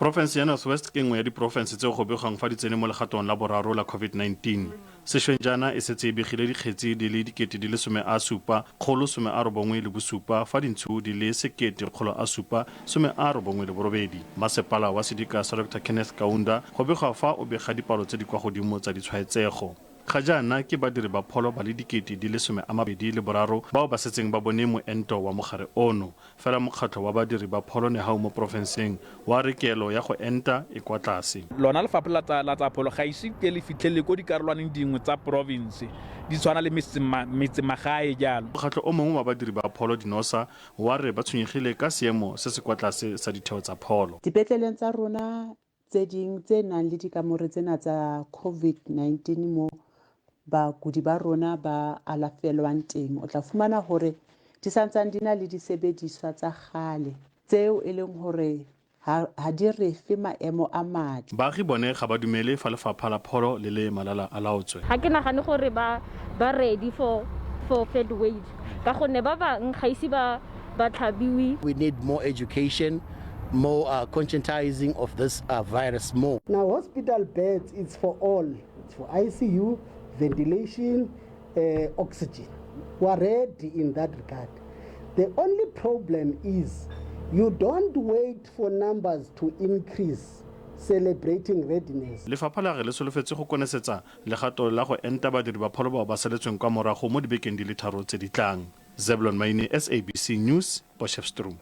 Porofense ya North West ke nngwe ya diporofense tseo go begwang fa di tsene mo legatong la boraro la Covid-19. Sešweng jaana e setse e begile dikgetsi di le 70 197 fa dintsho di le 1798. Masepala wa sedika sa Doctor Kenneth Kaunda go begwa fa o bega dipalo tse di kwa godimo tsa ditshwaetsego. Ga jaana ke badiri ba pholo ba le 23 bao ba setseng ba bone moento wa mogare ono. Fela mokgatlho wa badiri ba pholo Nehawu mo porofenseng wa re kelo ya go enta e kwa tlase. Lona lefapha la tsa la tsa pholo ga ise ke le fitlhelele ko dikarolwaneng dingwe tsa province di tshwana le metsemagae jalo. Mokgatlho o mongwe wa badiri ba pholo Dinosa wa re ba tshwenyegile ka seemo se se kwa tlase sa ditheo tsa pholo. Dipetleleng tsa rona tse ding tse nang le dikamore tsena tsa COVID-19 mo bakudi ba rona ba alafelwang teng, o tla fumana hore di santsane di na le disebediswa tsa kgale tseo e leng hore ha, ha di re fe maemo a matle. Baagi bone ga ba dumele fa lefapha la pholo le le malala a laotswe. Ga ke nagane gore ba ba ready for for third wave ka gonne ba bang ga ise ba ba tlhabiwe. We need more education, more conscientizing of this virus more. Now hospital beds, it's for all. It's for ICU, ventilation, oxygen. We are ready in that regard. The only problem is you don't wait for numbers to increase celebrating readiness. Lefapha la re le solofetse go konesetsa legato la go enta badiri ba pholo bao ba saletsweng kwa morago mo dibekeng di le tharo tse di tlang. Zeblon Maine, SABC News, Potchefstroom.